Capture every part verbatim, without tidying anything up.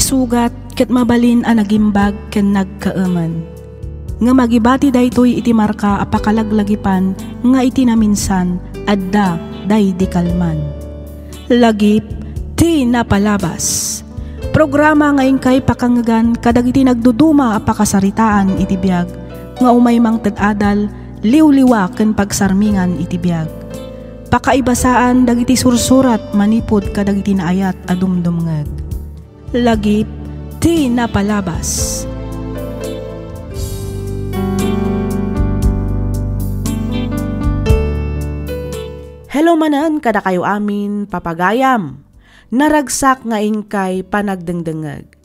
Sugat ket mabalin a nagimbag ken nagkaemen. Ngem agibati daytoy iti marka a pakalaglagipan nga iti naminsan adda daydi kalman. Lagip ti napalabas. Programa nga inkay pakangngegan kadagiti nagduduma a pakasaritaan iti biag nga umay mangted adal, liwliwa ken pagsarmingan iti biag. Pakaibasaan dagiti sursurat manipud kadagiti naayat a dumdumngeg. Lagip ti napalabas. Hello manen kadakayo amin, papagayam. Naragsak nga inkay panagdengdengngeg.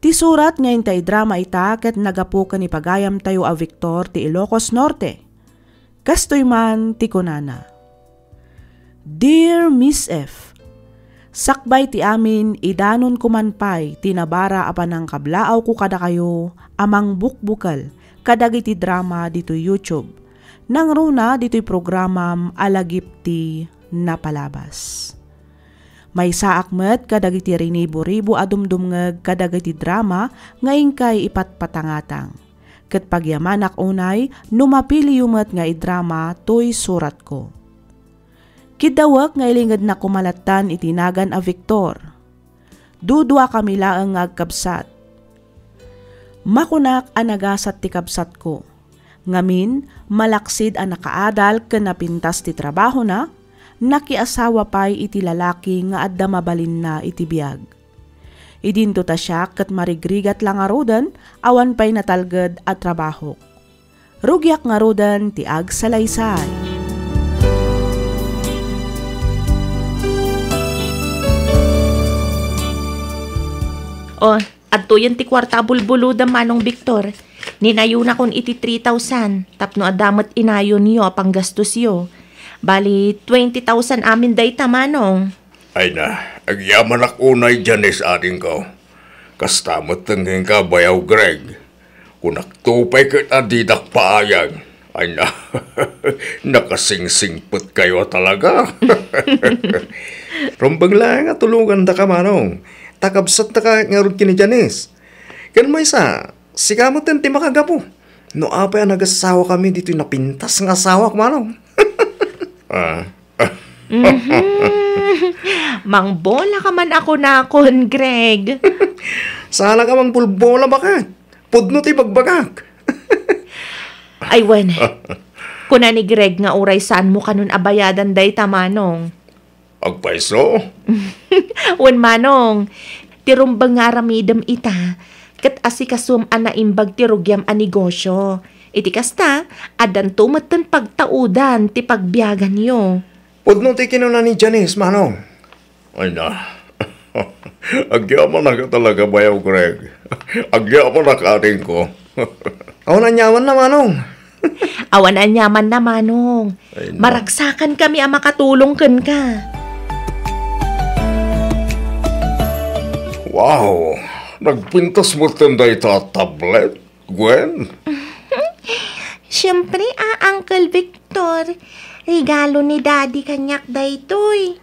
Ti surat nga inta idrama ita ket nagapu ken ni pagayamtayo a Victor ti Ilocos Norte. Kastoy man ti kunana, Dear Miss F, sakbay ti amin, idanonko man pay ti nabara a panangkablaawko kadakayo a mangbukbukel kadagiti drama ditoy YouTube. Nangruna ditoy programam a Lagip ti Napalabas. Maysaak met kadagiti rinibo-ribo a dumdumngeg kadagiti drama nga inkay ipatpatangatang. Ket pagyamanak unay no mapiliyo met nga idrama toy suratko. Kiddawek nga ilingednak koma lattan iti nagan a Victor. Duduakami laeng nga agkabsat. Makunak a nagasat ti kabsatko. Ngamin, malaksid a nakaadal ken napintas ti trabahona, nakiasawa pay iti lalaki nga adda mabalinna iti biag. Idinto ta siak ket marigrigat la ngaruden, awan pay natalged a trabahok. Rugiak ngaruden ti agsalaysay. O, adtoyen ti kuarta a bulbulodam, Manong Victor. Ninayonakon iti three thousand tapno adda met inayonyo a panggastosyo. Bali, twenty thousand amin dayta, Manong. Ay na, agyamanak unay, Janice, adingko. Kasta met kenka, Bayaw Greg. Kunakto pay ket a didak paayag. Ay na, nakasingsingpetkayo a talaga. Rumbeng laeng a tulogandaka, Manong. Ta kabsatka ngarud ken ni Janice. Ken maysa, sika metten ti makagapu. No apay a nagasawakami ditoy napintas nga asawak, Manong. Ah. Mhm. Mangbola ka man a kunakon, Greg. Saan a ka mangbulbola, baket? Pudno ti bagbagak. Ay, wen. Kuna ni Greg nga uray saanmo kanon a bayadan dayta, Manong. Agpayso? Wen, Manong. Ti rumbeng nga aramidem ita, ket asikasom a naimbag ti rugiam a negosyo. Iti kasta, addanto metten pagtaudan ti pagbiaganyo. Pudno ti kinuna ni Janice, Manong. Ay na. Agyamanak talaga, Bayaw Greg. Agyamanak, adingko. Awan aniamanna, Manong. Awan aniamanna, Manong. Ay, no. Maragsakankami a makatulong kenka. Wow! Nagpintas metten dayta a tablet, Gwen? Siyempre, a, Uncle Victor. Regalo ni Daddy kaniak daytoy.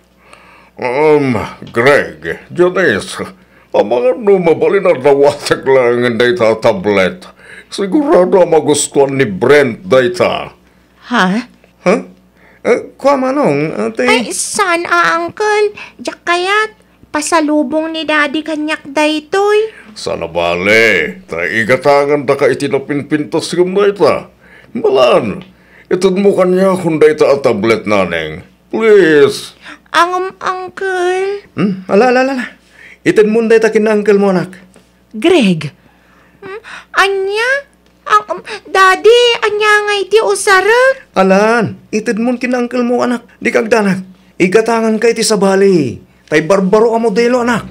Um, Greg, Janice, amangan no mabalin a dawatek laengen dayta a tablet. Sigurado a magustuan ni Brent dayta. Ha? Ha? Eh, kua, Manong, ate. Ay, saan a, Uncle. Diak kayat. Pasalubong ni Daddy kaniak daytoy. Saan a bale, ta igatangandaka iti napinpintasem dayta. Malan, itedmo kaniakon dayta a tablet, Naneng. Please. Angem, Uncle. Hmm? Ala, ala, ala, ala. Itedmon dayta ken ni Uncle mo, anak. Greg. Hmm? Ania? Ang, um, Daddy, ania ngay ti usarek? Alan, itedmon ken ni Uncle mo, anak. Dika agdanag. Igatanganka iti sabali. Tay barbaro a modelo, anak.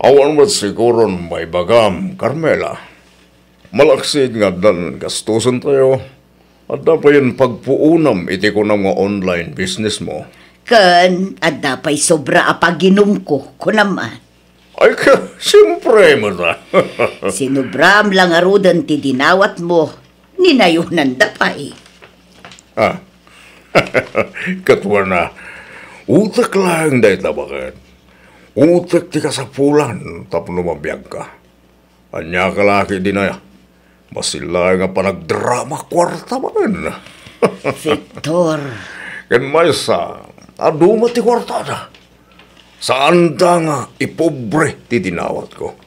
Awan met siguron maibagam, Carmela. Malaksid nga addan gastosen tayo. Adda payen pagpuonam iti kunam nga online business mo. Ken adda pay sobra a paginumko, kunam man. Ay, ka, siyempre, mata. Sinubram la ngaruden ti dinawat mo, ninayonanda pay. Ah, Ket wen a, utek laeng dayta, baket. Utek ti kasapulan tapno mabiagka. Ania ka la ketdin aya? Bassit laeng a panagdrama kuarta manen. Victor. Ken maysa, adu met ti kuartada. Saanda nga ipobre ti dinawatko.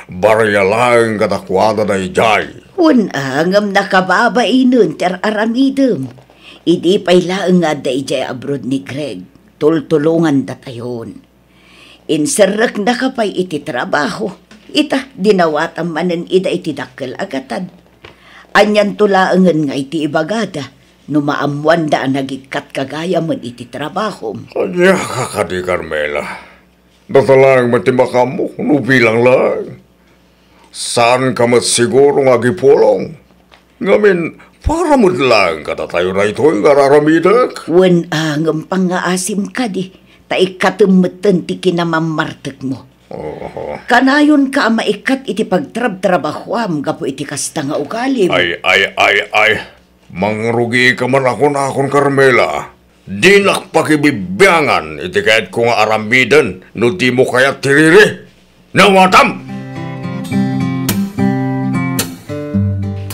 Barria laeng kadakuada daydiay. Wen a, ngem nakababainen ti ar-aramidem. Idi pay laeng nga adda idiay abroad ni Greg, tultulongandatayon. Inserreknaka pay iti trabaho. Ita, dinawatam manen ida iti dakkel a gatad. Anianto laengen nga iti ibagada no maammoanda a nagikkatka gayamen iti trabahom? Ania ka kadi, Carmela? Data laeng met ti makaammo no bilang laeng. Saanka met siguro nga agipulong. Ngamin, para met laeng kadatayo daytoy nga ar-aramidek. Wen a, ngem pangngaasim kadi, ta ikkatem metten ti kinamammartekmo. Oo. Kanayonka a maikkat iti pagtrabtrabahoam gapu iti kasta nga ugalim. Ay, ay, ay, ay. Mangrugika man a kunakon, Carmela. Dinak pakibibiangan iti kayatko nga aramiden no dimo kayat ti riri. Nawatam!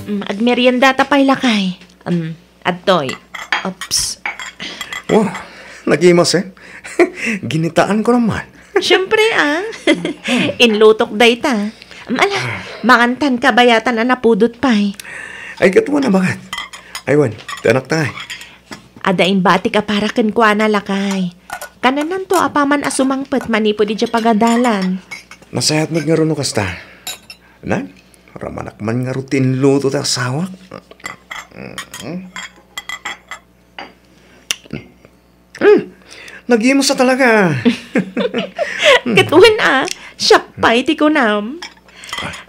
Mm, agmeriendata pay, lakay. Mm, adtoy. Oops. Wow, nagimas, eh. Ginitaanko naman. Siyempre, ah. Inlutok dayta. Mm, ala, mangantan kabayatan a napudot pay. Ay, ket wen a, baket. Ay, wen, ti anakta, ay. Adda imbatik a para kenkuana, lakay. Kanananto apaman a sumangpet manipud idiay pagadalan. Nasayaat met ngarud no kasta. Nan, ramanak man ngarud ti inluto ti asawak. Hmm, nagimas a talaga. Ket wen a, siak pay ti kunam.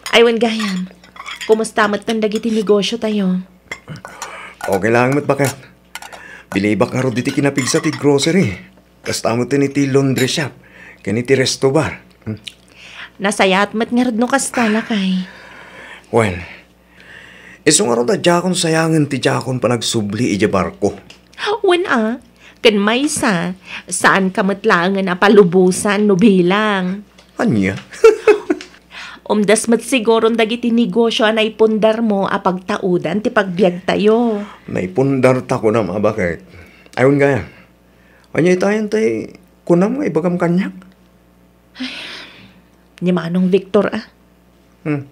Ay, wen gayam, kumusta metten dagiti negosyotayo? Okay laeng met, baket. Bilibak ngarud iti kinapigsa ti grocery. Kasta metten iti laundry shop ken iti resto bar. Hmm. Nasayaat met ngarud no kasta, lakay. Wen, isu ngarud a diakon sayangen ti diakon panagsubli idiay barko. Wen a, ken maysa, saanka met laengen a palubosan no bilang. Ania? Umdas met siguron dagiti negosyo a naipundarmo a pagtaudan ti pagbiagtayo. Naipundarta kunam a, baket. Ay, wen gayam. Ania itayen ti kunam nga ibagam kaniak? Ni Manong Victor, a. Hmm.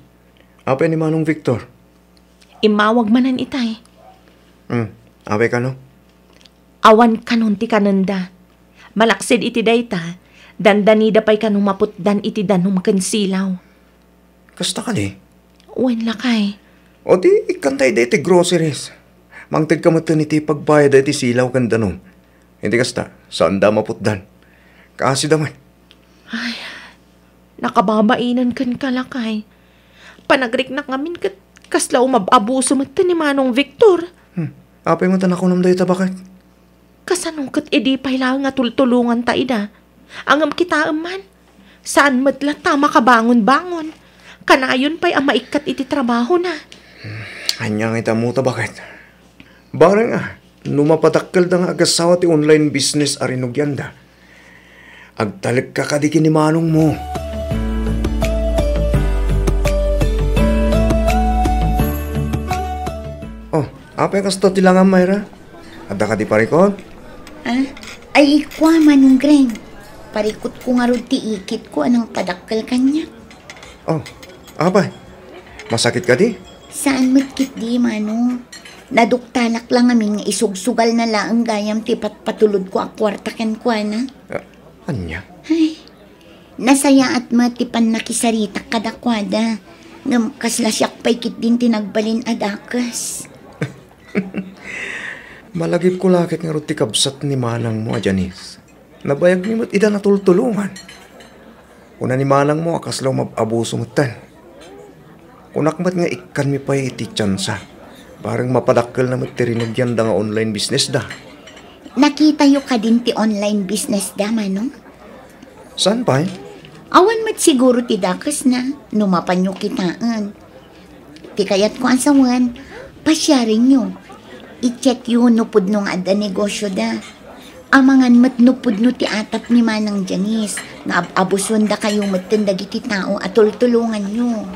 Apay ni Manong Victor? Immawag manen itay. Hmm. Apay kano? Awan kanon ti kanenda. Malaksid iti dayta, dandanida pay kano maputdan iti danum ken silaw. Kasta kadi? Wen, lakay. O di, ikkanta ida iti groceries. Mangtedka metten iti pagbayad iti silaw ken danum. Iti kasta, saanda maputdan. Kaasida met. Ay, nakababainen kenka, lakay. Panagriknak ngamin ket kasla umab-abuso metten ni Manong Victor. Hmm. Apay met a nakunam dayta, baket? Kasano ket idi pay laeng a tultulonganta ida? Ngem kitaem man, saan met latta a makabangon-bangon. Kanayon pay a maikkat iti trabahona. Ania nga ita ammo ta, baket? Bareng a, no mapadakkelda nga agasawa ti online business a rinugianda, agtalekka kadi ken ni manongmo. Oh, apay kasta ti langam, Myra? Adda kadi parikut? Ah? Ay, kua, Manong Greg. Parikutko ngarud ti ikitko a nangpadakkel kaniak. Oh, apay? Masakit kadi? Saan met ketdi, Manong. Naduktanak la ngamin nga isugsugalna laeng gayam ti patpatulodko a kuarta kenkuana. Ah, ania? Ay, nasayaat met ti pannakisaritak kadakuada. Ngem kasla siak pay ketdin ti nagbalin a dakes. Malagipko la ket ngarud ti kabsat ni manangmo a Janice. Nabayagmi met ida natultulongan. Kuna ni manangmo a kasla umab-abuso metten. Kunak met nga ikkanmi pay iti tiansa. Bareng mapadakkelna met ti rinugianda nga online businessda. Nakitayo kadin ti online businessda, Manong? Saan pay? Awan met siguro ti dakesna no mapanyo kitaen. Ti kayatko a sawen, pasiarenyo. I-checkyo no pudno nga adda negosyoda. Amangan met no pudno ti atap ni Manang Janice nga ab-abusuendakayo metten dagiti tao a tultulonganyo.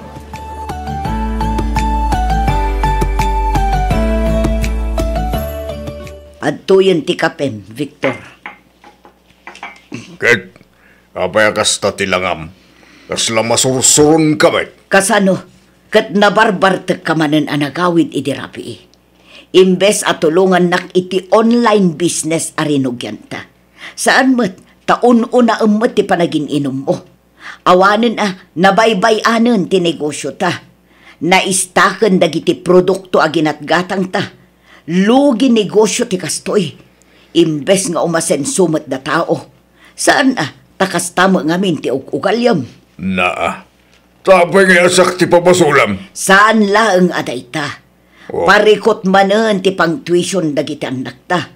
Adtoyen ti kapem, Victor. Ket apay a kasta ti langam? Kasla masursuronka met? Kasano? Ket nabarbartekka manen a nagawid idi rabii. Imbes a tulongannak iti online business a rinugianta. Saan met, ta un-unaem met ti panagin-inummo. Awanen a nabaybay-anen ti negosyota. Naistaken dagiti produkto a ginatgatangta. Lugi negosyo ti kastoy. Imbes nga umasenso met da tao. Saan a, ta kasta met ngamin ti ug-ugaliam. Naa. Apay ngay a siak ti pabasolam? Saan laeng a dayta. Oh. Parikut manen ti pangtuition dagiti annakta.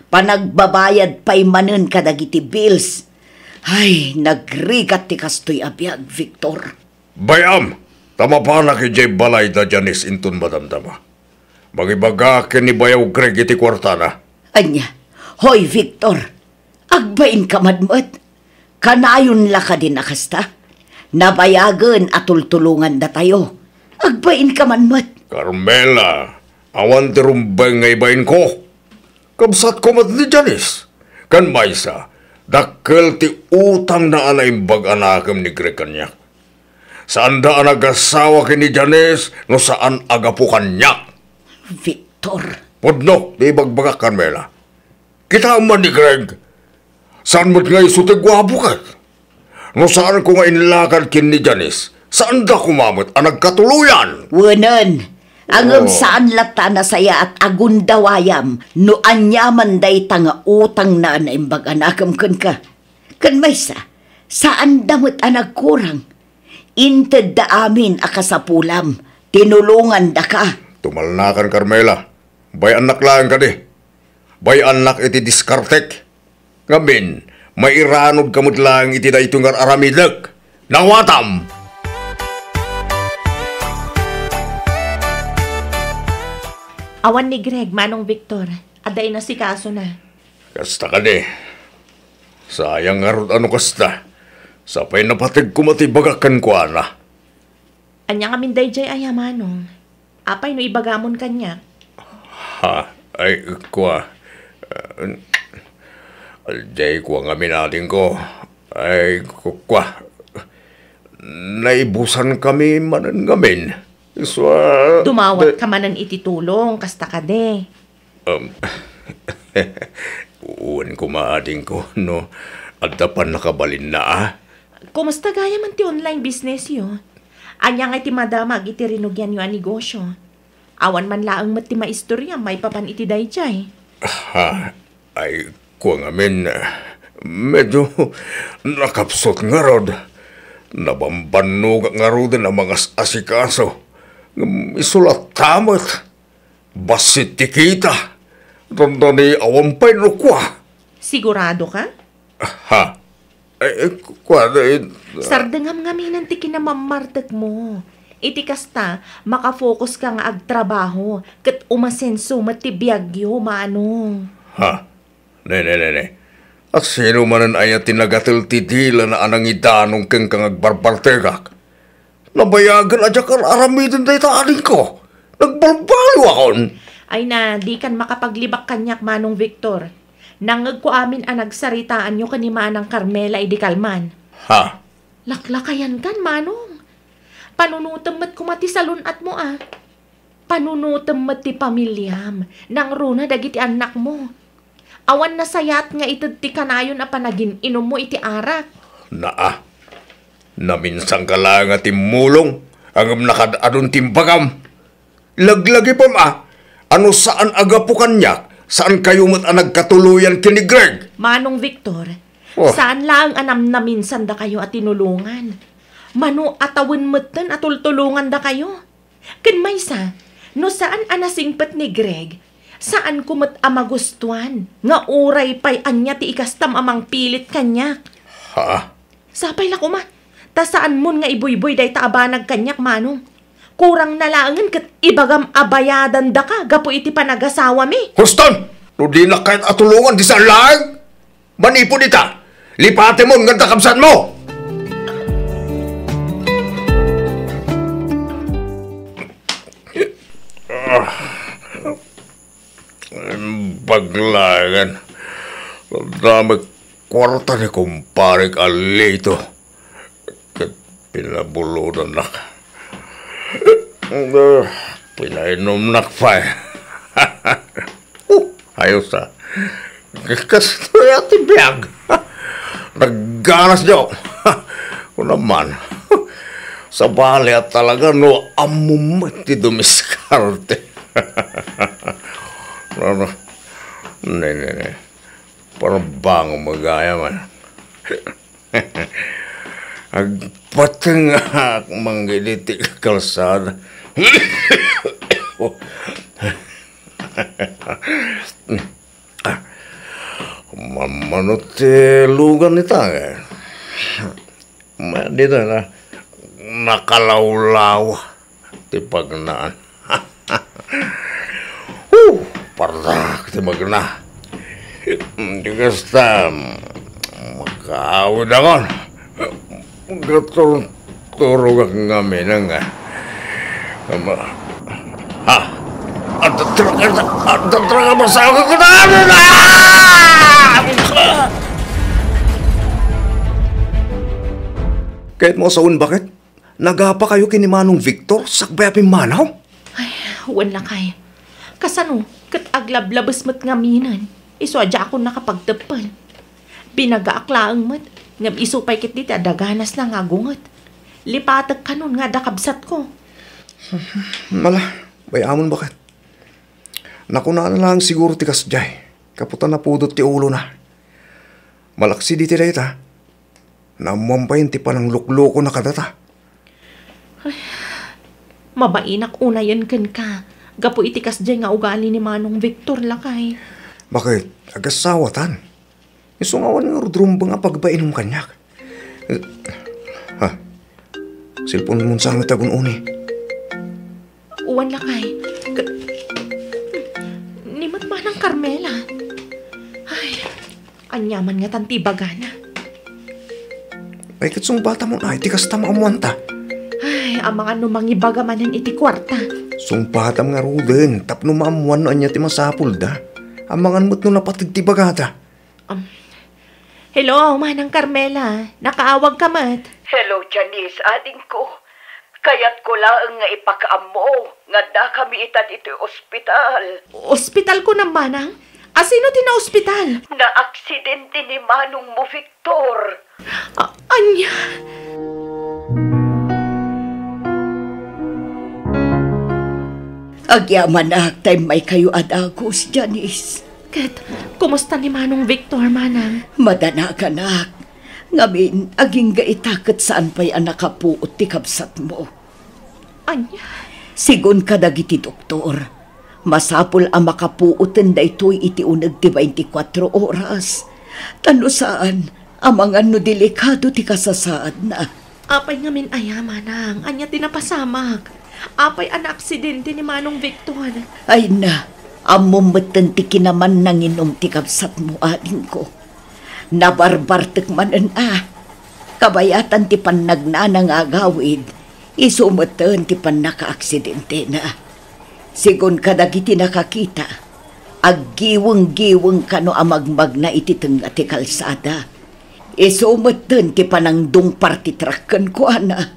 Panagbabayad pay manen kadagiti bills. Ay, nagrigat ti kastoy a biag, Victor. Bay-am, ta mapanak idiay balay da Janice inton madamdama. Mangibagak ken ni Bayaw Greg iti kuartana. Ania? Hoy, Victor! Agbainka man met. Kanayon la kadin a kasta? Nabayagen a tultulongandatayo. Agbainka man met. Carmela, awan ti rumbeng nga ibainko. Kabsatko met ni Janice. Ken maysa, dakkel ti utangna a naimbag a nakem ni Greg kaniak. Saanda a nagasawa ken ni Janice no saan a gapu kaniak. Victor. Pudno ti ibagbagak, Carmela. Kitaem man ni Greg. Saan met nga isu ti guapo ket. No saanko nga inlakad ken ni Janice, saanda koma met a nagkatuloyan. Wenen, ngem Oh. saan latta a nasayaat a gundawayam no aniaman dayta nga utangna a naimbag a nakem kenka. Ken maysa, saanda met a nagkurang. Intedda amin a kasapulam, tinulongandaka. Tumalnakan, Carmela. Bay-annak laeng kadi. Bay-annak iti diskartek. Ngamin, mairanudka met laeng iti daytoy nga ar-aramidek. Nawatam! Awan ni Greg, Manong Victor. Adda inasikasona. Kasta kadi. Sayang ngarud a no kasta. Sapay napateg koma ti ibagak kenkuana. Ania ngamin daydiay aya, Manong? Apay no ibagamon kaniak? Ha? Ay, kua. Ah, diay kua ngamin, adingko. Ay, ku-, kua. Naibusankami manen ngamin. Isu a, Dumawat de- ka manen iti tulong, kasta kadi. Um, wen koma, adingko, no adda pannakabalinna, a? Kumusta gayam ti online businessyo? Ania ngay ti madamag iti rinugianyo a negosyo? Awan man laeng met ti maistoriam maipapan iti daydiay. Ha, ay, kua ngamin, medyo nakapsut ngarud. Nabambannogak ngaruden a mangas-asikaso. Ngem isu latta met. Bassit ti kita. Dandani awan pay no kua. Sigurado ka? Ha? Eh, eh, kua, eh, Sardengam ngaminen ti kinamammartekmo. Iti kasta, makafocus ka nga agtrabaho, ket umasenso met ti biagyo, Manong. Ha? Ne, ne, ne, ne. A sino manen aya ti nagatel ti dilana a nangidanong kenka nga agbarbartegak? Nabayagen a diak ar-aramiden dayta, adingko. Nagbalbaliwakon. Ay na, dikan makapaglibak kaniak, Manong Victor. Nangngegko amin a nagsaritaanyo ken ni Manang Carmela idi kalman. Ha? Laklakayankan, Manong. Panunotem met koma ti salun-atmo, a. Panunotem met ti pamiliam, nangruna dagiti annakmo. Awan nasayaat nga ited ti kanayon a panagin-inummo iti arak. Naa, naminsanka laeng a timmulong, ngem nakad-adun ti imbagam. Laglagipem a, a no saan a gapu kaniak, saankayo met a nagkatuloyan ken ni Greg. Manong Victor, Oh. saan laeng a namnaminsandakayo a tinulongan. Mano a tawen metten a tultulongandakayo. Ken maysa, no saan a nasingpet ni Greg, saanko met a magustuan nga uray pay ania ti ikastam a mangpilit kaniak. Ha? Sapay la koma, ta saanmon nga ibuybuy dayta a banag kaniak, Manong. Kurang na laengen ket ibagam a bayadandaka gapu iti panagasawami. Huston! No dinak kayat a tulongan, di saan laeng? Manipud ita, lipatemon nga adda kabsatmo! Ah, imbag laengen. Damay kuarta ni kumparek a Lito. Ket pinabulodannak. Pinainumnak pay. Uh, ayos, ah. Kastoy a ti biag. Nagganas, Joe. Kuna man. Sabali a talaga no ammom met ti dumiskarte. No, no. Ne, ne, ne. Parang bango magaya man. Agpatengak manggili ti kalsada. Mamano ti lugan ita, eh? Ma-, dita na, nakalawlaw ti pagnaan. Huh! Pardak ti magna. Di kasta, makaawid akon. Gaturturogak ngamin nga. Ama. Ha? Adda talaga, adda talaga, masakit ko na. Ah! Kayatmo a sawen, baket? Nagapakayo ken ni Manong Victor sakbay a pimmanaw? Ay, wen lakay. Kasano ket aglablabes met ngaminen, isu a diakon nakapagteppel. Binagaak laeng met, ngem isu pay ketdi ti adda ganasna nga agunget. Lipatek kanon nga adda kabsatko. Mala, bay-amon, baket. Nakunana laeng siguro ti kasdiay, gapu ta napudot ti ulona. Malaksi ditoy dayta, naammoan pay ti panangluklukona kadata. Ay, mabainak unayen kenka gapu iti kasdiay nga ugali ni Manong Victor, lakay. Baket, agasawa tan. Isu nga awan ngarud rumbeng a pagbainum kaniak. Ha? Cellphone-mon sa nga tagun-uni. Wen lakay. Ka-, ni met Manang Carmela. Ay, aniaman ngatan ti ibagana. Ay, ket sungbatamon, ay, ti kasta maammoanta. Ay, amangan no mangibaga manen iti kuarta. Sungbatam ngaruden, tapno maammoan no ania ti masapulda. Amangan met no napateg ti ibagada. Um, hello, Manang Carmela. Nakaawagka met? Hello, Janice, adingko. Kayatko laeng nga ipakaammo nga addakami ita ditoy ospital. Ospital kunam, Manang? A sino ti naospital? Naaksidente ni manongmo, Victor. A-, ania? Agyamanak ta immaykayo a dagus, Janice. Ket, kumusta ni Manong Victor, Manang? Madanaganak. Ngamin, agingga ita ket saan pay a nakapuot ti kabsatmo. Ania? Sigun kadagiti doktor, masapul a makapuoten daytoy iti uneg ti twenty-four oras. Ta no saan, amangan no delikado ti kasasaadna. Apay ngamin aya, Manang? Ania ti napasamak? Apay a naaksidente ni Manong Victor? Ay na, ammom metten ti kinaman nanginum ti kabsatmo, adingko. Nabarbartek manen a. Kabayatan ti pannagnana nga agawid, isu metten ti pannakaaksidentena. Sigun kadagiti nakakita, aggiweng-giweng kano a magmagna iti tengnga ti kalsada. Isu metten ti panangdungpar ti truck kenkuana.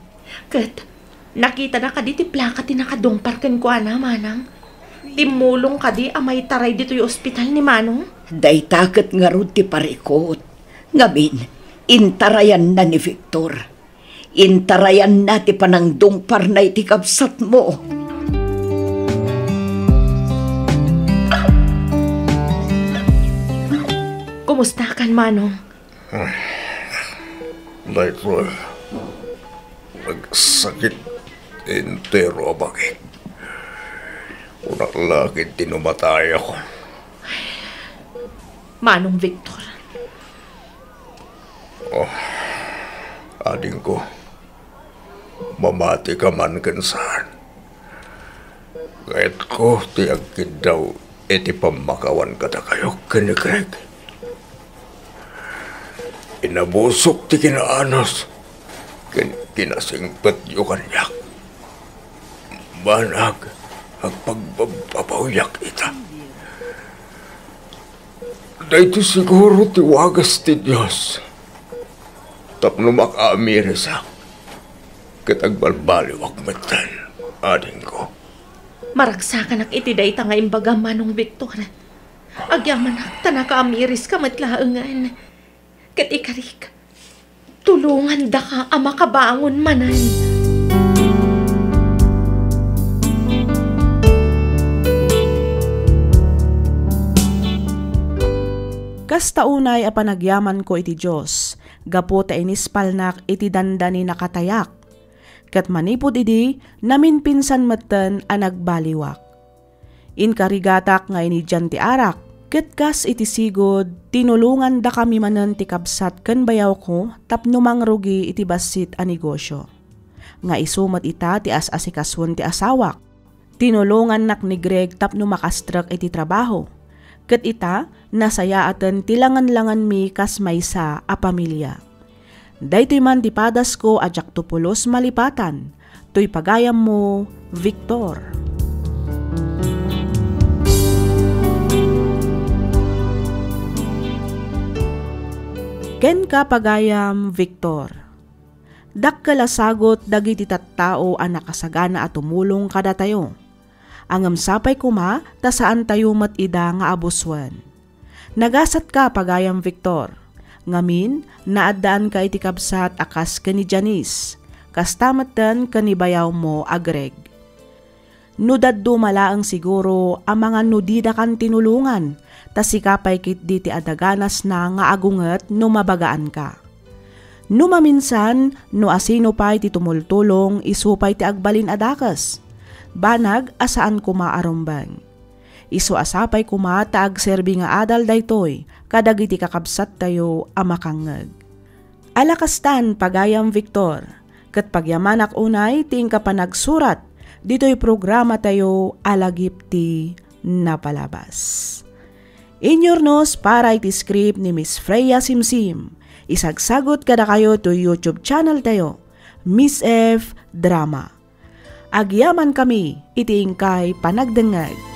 Ket, nakitana kadi ti plaka ti nakadungpar kenkuana, Manang? Timmulong kadi a maitaray ditoy ospital ni Manong? Dayta ket ngarud ti parikut. Ngamin, intarayanna ni Victor. Intarayanna ti panangdungparna iti kabsatmo. Kumustakan, Manong? Ay, daytoy, nagsakit ti entero a bangik. Kunak la ketdi no matayakon. Manong Victor. Oh, adingko, mamatika man ken saan. Kayatko ti agkiddaw iti pammakawan kadakayo ken ni Greg. Inabusok ti kinaanus ken kinasingpetyo kaniak. Banag, agpagbabbabawiak ita. Daytoy siguro ti wagas ti Dios tapno makaamirisak ket agbalbaliwak metten, adingko. Maragsakanak iti dayta nga imbagam, Manong Victor. Agyamanak ta nakaamiriska met laengen. Ket ikarik, tulongandaka a makabangon manen. Kasta unay a panagyamanko iti Dios, gapu ta inispalnak iti dandani nakatayak. Ket manipud idi, naminpinsan metten a nagbaliwak. Inkarigatak nga inidian ti arak, ket kas iti sigud, tinulongandakami manen ti kabsat ken bayawko tapno mangrugi iti bassit a negosyo. Nga isu met ita ti as-asikasuen ti asawak. Tinulongannak ni Greg tapno makastrek iti trabaho. Ket ita, nasayaaten ti langenlangenmi kas maysa a pamilia. Daytoy man ti padasko a diakto pulos malipatan. Toy pagayammo, Victor. Kenka, pagayam Victor. Dakkel a sagut dagiti tattao a nakasagana a tumulong kadatayo. Ngem sapay koma ta saantayo met ida nga abusuen. Nagasatka, pagayam Victor. Ngamin, naaddaanka iti kabsat a kas ken ni Janice, kasta metten ken ni bayawmo a Greg. No dadduma laeng siguro a mangan no didakan tinulongan, ta sika pay ketdi ti adaganasna nga agunget no mabagaanka. No maminsan, no asino pay ti tumultulong, isu pay ti agbalin a dakes. Banag a saan koma a rumbeng. Isu a sapay koma ta agserbi nga adal daytoy kadagiti kakabsattayo a makangngeg. Ala kastan, pagayam Victor, ket pagyamanak unay ti inka panagsurat ditoy programatayo a Lagip ti Napalabas. Inyurnos para iti script ni Miss Freya Simsim. Isagsagut kadakayo toy YouTube channel tayo, Miss F Drama. Agyamankami iti inkay panagdengngeg.